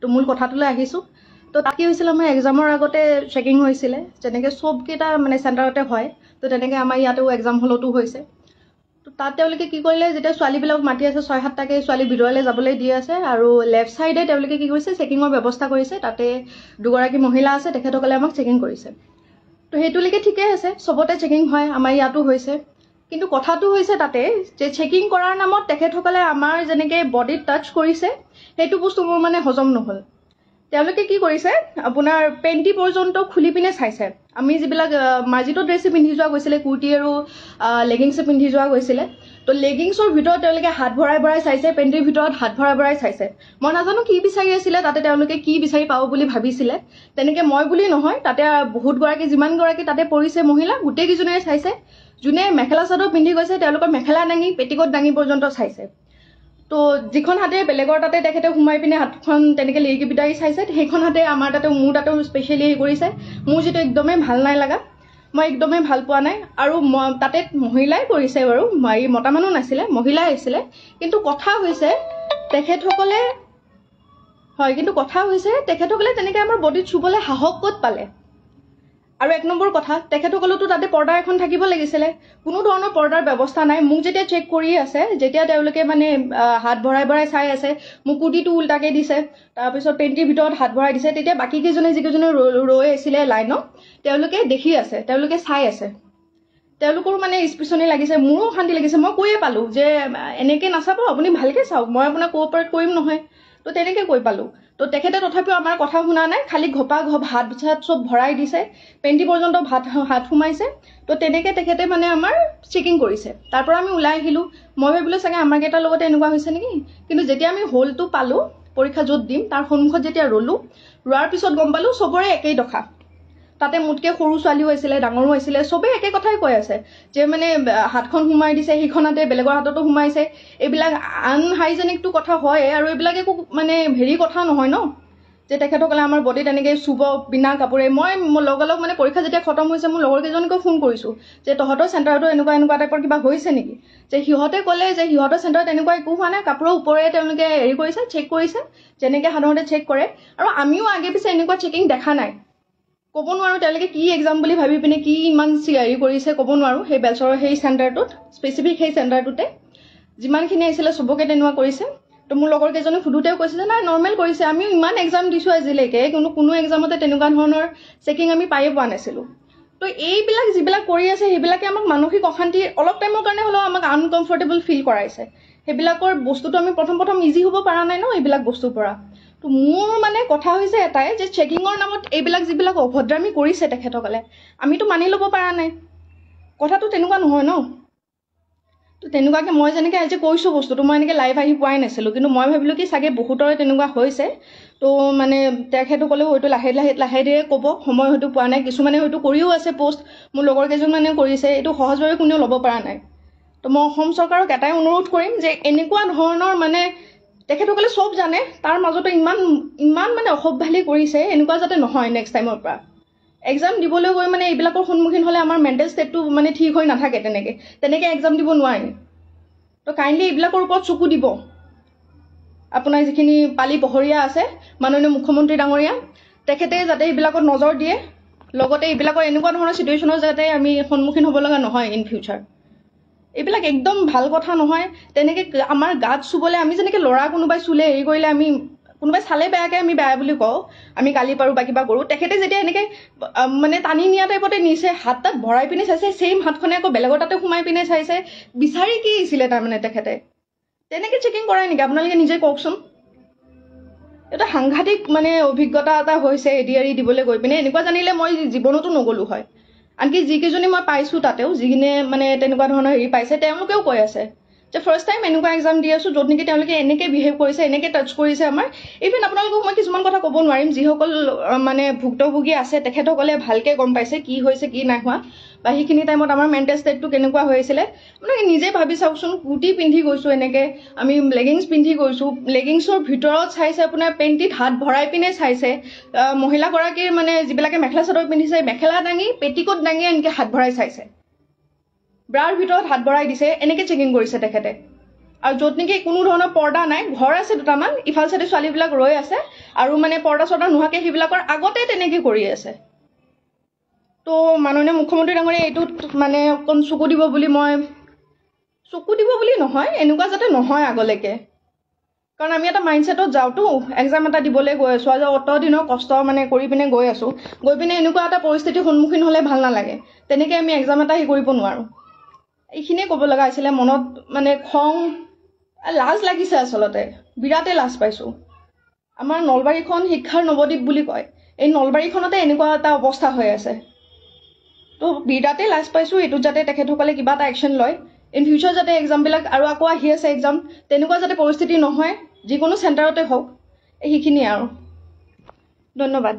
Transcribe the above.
তো মূল কথাটোলৈ আহিছোঁ। তো তাত কি হৈছিলে, আমাৰ এক্সামৰ আগতে চেকিং হৈছিলে, যেনেকৈ চবকেইটা মানে চেণ্টাৰতে হয়, তো তেনেকৈ আমাৰ ইয়াতেও এক্সাম হলতো হৈছে। তো তাত তেওঁলোকে কি কৰিলে, যেতিয়া ছোৱালীবিলাক মাতি আছে, 6-7টাকৈ ছোৱালী ভিতৰলৈ যাবলৈ দি আছে, আৰু লেফ্ট ছাইডে তেওঁলোকে কি কৰিছে, চেকিঙৰ ব্যৱস্থা কৰিছে। তাতে দুগৰাকী মহিলা আছে, তেখেতসকলে আমাক চেকিং কৰিছে। তো সেইটোলৈকে ঠিকে আছে, চবতে চেকিং হয়, আমাৰ ইয়াতো হৈছে। কিন্তু কথাটো হৈছে তাতে যে চেকিং কৰাৰ নামত তেখেতসকলে আমাৰ যেনেকৈ বডিত টাচ কৰিছে, সেইটো বস্তু মোৰ মানে হজম নহ'ল। তেওঁলোকে কি কৰিছে, আপোনাৰ পেণ্টি পৰ্যন্ত খুলি পিনে চাইছে। আমি যিবিলাক মাৰ্জিত ড্ৰেছে পিন্ধি যোৱা গৈছিলে, কুৰ্তি আৰু লেগিংছে পিন্ধি যোৱা গৈছিলে, তো লেগিংছৰ ভিতৰত তেওঁলোকে হাত ভৰাই ভৰাই চাইছে, পেণ্টিৰ ভিতৰত হাত ভৰাই ভৰাই চাইছে। মই নাজানো কি বিচাৰি আছিলে তাতে, তেওঁলোকে কি বিচাৰি পাব বুলি ভাবিছিলে। তেনেকৈ মই বুলি নহয়, তাতে বহুতগৰাকী, যিমানগৰাকী তাতে পৰিছে মহিলা, গোটেইকেইজনীয়ে চাইছে। যোনে মেখেলা চাদৰ পিন্ধি গৈছে, তেওঁলোকৰ মেখেলা দাঙি, পেটিকোট দাঙি পৰ্যন্ত চাইছে। তো যিখন হাতে বেলেগৰ তাতে তেখেতে সোমাই পিনে হাতখন তেনেকৈ লিৰিকি বিদাৰি চাইছে, সেইখন হাতে আমাৰ তাতে, মোৰ তাতেও স্পেচিয়েলি হেৰি কৰিছে। মোৰ যিটো একদমেই ভাল নাই লগা, মই একদমেই ভাল পোৱা নাই। আৰু মই তাতে মহিলাই কৰিছে বাৰু, এই মতা মানুহ নাছিলে, মহিলাই আহিছিলে। কিন্তু কথা হৈছে তেখেতসকলে হয়, কিন্তু কথা হৈছে তেখেতসকলে তেনেকৈ আমাৰ বডিত চুবলৈ সাহস ক'ত পালে? আৰু এক নম্বৰ কথা, তেখেতসকলেতো তাতে পৰ্দা এখন থাকিব লাগিছিলে, কোনো ধৰণৰ পৰ্দাৰ ব্যৱস্থা নাই। মোক যেতিয়া চেক কৰি আছে, যেতিয়া তেওঁলোকে মানে হাত ভৰাই ভৰাই চাই আছে, মোক কুৰ্তিটো উল্টাকৈ দিছে, তাৰপিছত পেণ্টিৰ ভিতৰত হাত ভৰাই দিছে, তেতিয়া বাকী কেইজনে যিকেইজনে ৰৈ আছিলে লাইনত, তেওঁলোকে দেখি আছে, তেওঁলোকে চাই আছে, তেওঁলোকৰো মানে স্পিচনি লাগিছে, মোৰো অশান্তি লাগিছে। মই কৈয়ে পালোঁ যে এনেকৈ নাচাব, আপুনি ভালকৈ চাওক, মই আপোনাক কোঅপাৰেট কৰিম নহয়। তো তেনেকৈ কৈ পালোঁ। তো তেখেতে তথাপিও আমাৰ কথা শুনা নাই, খালি ঘপা ঘপ হাত চাত চব ভৰাই দিছে, পেণ্টি পৰ্যন্ত ভাত হাত সোমাইছে। তো তেনেকৈ তেখেতে মানে আমাৰ চেকিং কৰিছে। তাৰ পৰা আমি ওলাই আহিলোঁ। মই ভাবিলোঁ চাগে আমাৰ কেইটাৰ লগতে এনেকুৱা হৈছে নেকি, কিন্তু যেতিয়া আমি হলটো পালোঁ, পৰীক্ষা য'ত দিম তাৰ সন্মুখত যেতিয়া ৰ'লোঁ, ৰোৱাৰ পিছত গম পালোঁ চবৰে একেই দশা। তাতে মোতকৈ সৰু ছোৱালীও আছিলে, ডাঙৰো আছিলে, চবেই একে কথাই কৈ আছে যে মানে হাতখন সোমাই দিছে, সেইখন হাতে বেলেগৰ হাততো সোমাইছে। এইবিলাক আনহাইজেনিকটো কথা হয়, আৰু এইবিলাক একো মানে হেৰি কথা নহয় ন, যে তেখেতসকলে আমাৰ বডিত এনেকৈ চুব বিনা কাপোৰে। মই লগালগ মানে পৰীক্ষা যেতিয়া খতম হৈছে, মোৰ লগৰ কেইজনকো ফোন কৰিছোঁ যে তহঁতৰ চেণ্টাৰতো এনেকুৱা এনেকুৱা টাইপৰ কিবা হৈছে নেকি? যে সিহঁতে ক'লে যে সিহঁতৰ চেণ্টাৰত এনেকুৱা একো হোৱা নাই, কাপোৰৰ ওপৰেৰে তেওঁলোকে হেৰি কৰিছে, চেক কৰিছে, যেনেকৈ সাধাৰণতে চেক কৰে। আৰু আমিও আগে পিছে এনেকুৱা চেকিং দেখা নাই, ক'ব নোৱাৰোঁ তেওঁলোকে কি এক্সাম বুলি ভাবি পিনে কি ইমান হেৰি কৰিছে, ক'ব নোৱাৰোঁ। সেই বেলচৰৰ সেই চেণ্টাৰটোত, স্পেচিফিক সেই চেণ্টাৰটোতে যিমানখিনি আহিছিলে চবকে তেনেকুৱা কৰিছে। তো মোৰ লগৰ কেইজনে সোধোতেও কৈছে যে নাই, নৰ্মেল কৰিছে, আমিও ইমান এক্সাম দিছোঁ আজিলৈকে, কিন্তু কোনো এক্সামতে তেনেকুৱা ধৰণৰ চেকিং আমি পায়ে পোৱা নাছিলোঁ। তো এইবিলাক যিবিলাক কৰি আছে, সেইবিলাকে আমাক মানসিক অশান্তি অলপ টাইমৰ কাৰণে হ'লেও আমাক আনকমফৰ্টেবল ফিল কৰাইছে। সেইবিলাকৰ বস্তুটো আমি প্ৰথম প্ৰথম ইজি হ'ব পৰা নাই ন এইবিলাক বস্তুৰ পৰা। তো মোৰ মানে কথা হৈছে এটাই যে চেকিঙৰ নামত এইবিলাক যিবিলাক অভদ্ৰামী কৰিছে তেখেতসকলে, আমিতো মানি ল'ব পৰা নাই। কথাটো তেনেকুৱা নহয় ন। তো তেনেকুৱাকৈ মই যেনেকৈ আজি কৈছোঁ বস্তুটো, মই এনেকৈ লাইভ আহি পোৱাই নাছিলোঁ, কিন্তু মই ভাবিলোঁ কি চাগে বহুতৰে তেনেকুৱা হৈছে। তো মানে তেখেতসকলেও হয়তো লাহে লাহে লাহে ধীৰে ক'ব, সময় হয়তো পোৱা নাই, কিছুমানে হয়তো কৰিও আছে পষ্ট, মোৰ লগৰ কেইজনমানেও কৰিছে, এইটো সহজভাৱে কোনেও ল'ব পৰা নাই। তো মই অসম চৰকাৰক এটাই অনুৰোধ কৰিম যে এনেকুৱা ধৰণৰ মানে তেখেতসকলে চব জানে, তাৰ মাজতো ইমান ইমান মানে অসভ্যালি কৰিছে, এনেকুৱা যাতে নহয় নেক্সট টাইমৰ পৰা। এক্সাম দিবলৈ গৈ মানে এইবিলাকৰ সন্মুখীন হ'লে আমাৰ মেণ্টেল ষ্টেটটো মানে ঠিক হৈ নাথাকে, তেনেকৈ তেনেকৈ এক্সাম দিব নোৱাৰি। তো কাইণ্ডলি এইবিলাকৰ ওপৰত চকু দিব। আপোনাৰ যিখিনি পালি পহৰীয়া আছে, মাননীয় মুখ্যমন্ত্ৰী ডাঙৰীয়া, তেখেতে যাতে এইবিলাকত নজৰ দিয়ে, লগতে এইবিলাকৰ এনেকুৱা ধৰণৰ চিটুৱেশ্যনৰ যাতে আমি সন্মুখীন হ'ব লগা নহয় ইন ফিউচাৰ। এইবিলাক একদম ভাল কথা নহয়। তেনেকৈ আমাৰ গাত চুবলৈ, আমি যেনেকৈ ল'ৰা কোনোবাই চুলে হেৰি কৰিলে, আমি কোনোবাই চালে বেয়াকৈ আমি বেয়া বুলি কওঁ, আমি গালি পাৰোঁ বা কিবা কৰোঁ। তেখেতে যেতিয়া এনেকৈ মানে টানি নিয়া টাইপতে নিছে, হাত তাত ভৰাই পিনে চাইছে, ছেইম হাতখনে আকৌ বেলেগৰ তাতে সোমাই পিনে চাইছে, বিচাৰি কি আহিছিলে তাৰমানে তেখেতে? তেনেকৈ চেকিং কৰাই নেকি? আপোনালোকে নিজে কওকচোন। এটা সাংঘাতিক মানে অভিজ্ঞতা এটা হৈছে এডিআৰই দিবলৈ গৈ পিনে। এনেকুৱা জানিলে মই জীৱনতো নগ'লো হয়। আনকি যিকেইজনী মই পাইছোঁ তাতেও, যিখিনিয়ে মানে তেনেকুৱা ধৰণৰ হেৰি পাইছে, তেওঁলোকেও কৈ আছে যে ফাৰ্ষ্ট টাইম এনেকুৱা এক্সাম দি আছোঁ য'ত নেকি তেওঁলোকে এনেকৈ বিহেভ কৰিছে, এনেকৈ টাচ কৰিছে আমাৰ। ইভেন আপোনালোকক মই কিছুমান কথা ক'ব নোৱাৰিম, যিসকল মানে ভুক্তভোগী আছে তেখেতসকলে ভালকৈ গম পাইছে কি হৈছে কি নাই হোৱা, বা সেইখিনি টাইমত আমাৰ মেণ্টেল ষ্টেটটো কেনেকুৱা হৈ আছিলে। মানে নিজে ভাবি চাওকচোন, কুৰ্তি পিন্ধি গৈছোঁ, এনেকৈ আমি লেগিংছ পিন্ধি গৈছোঁ, লেগিংছৰ ভিতৰত চাইছে আপোনাৰ, পেণ্টিত হাত ভৰাই পিনে চাইছে, মহিলাগৰাকীৰ মানে যিবিলাকে মেখেলা চাদৰ পিন্ধিছে, মেখেলা দাঙি পেটিকোট দাঙি এনেকৈ হাত ভৰাই চাইছে, ব্ৰাৰ ভিতৰত হাত ভৰাই দিছে, এনেকৈ চেকিং কৰিছে তেখেতে। আৰু য'ত নেকি কোনো ধৰণৰ পৰ্দা নাই, ঘৰ আছে দুটামান, ইফাল চাইডে ছোৱালীবিলাক ৰৈ আছে আৰু মানে পৰ্দা চৰ্দা নোহোৱাকৈ সেইবিলাকৰ আগতে তেনেকৈ কৰি আছে। তো মাননীয় মুখ্যমন্ত্ৰী ডাঙৰীয়াই এইটোত মানে অকণ চকু দিব বুলি, মই চকু দিব বুলি নহয়, এনেকুৱা যাতে নহয় আগলৈকে। কাৰণ আমি এটা মাইণ্ডছেটত যাওঁতো, এক্সাম এটা দিবলৈ গৈ আছোঁ, আজি অত দিনৰ কষ্ট মানে কৰি পিনে গৈ আছোঁ, গৈ পিনে এনেকুৱা এটা পৰিস্থিতিৰ সন্মুখীন হ'লে ভাল নালাগে। তেনেকৈ আমি এক্সাম এটা হেৰি কৰিব নোৱাৰোঁ। এইখিনিয়ে ক'ব লগা আছিলে। মনত মানে খং, লাজ লাগিছে, আচলতে বিৰাটেই লাজ পাইছোঁ। আমাৰ নলবাৰীখন শিক্ষাৰ নৱদ্বীপ বুলি কয়, এই নলবাৰীখনতে এনেকুৱা এটা অৱস্থা হৈ আছে। তো বিৰাটেই লাজ পাইছোঁ। এইটোত যাতে তেখেতসকলে কিবা এটা একশ্যন লয় ইন ফিউচাৰ, যাতে এক্সামবিলাক আৰু আকৌ আহি আছে এক্সাম, তেনেকুৱা যাতে পৰিস্থিতি নহয়, যিকোনো চেণ্টাৰতে হওক। সেইখিনিয়ে আৰু, ধন্যবাদ।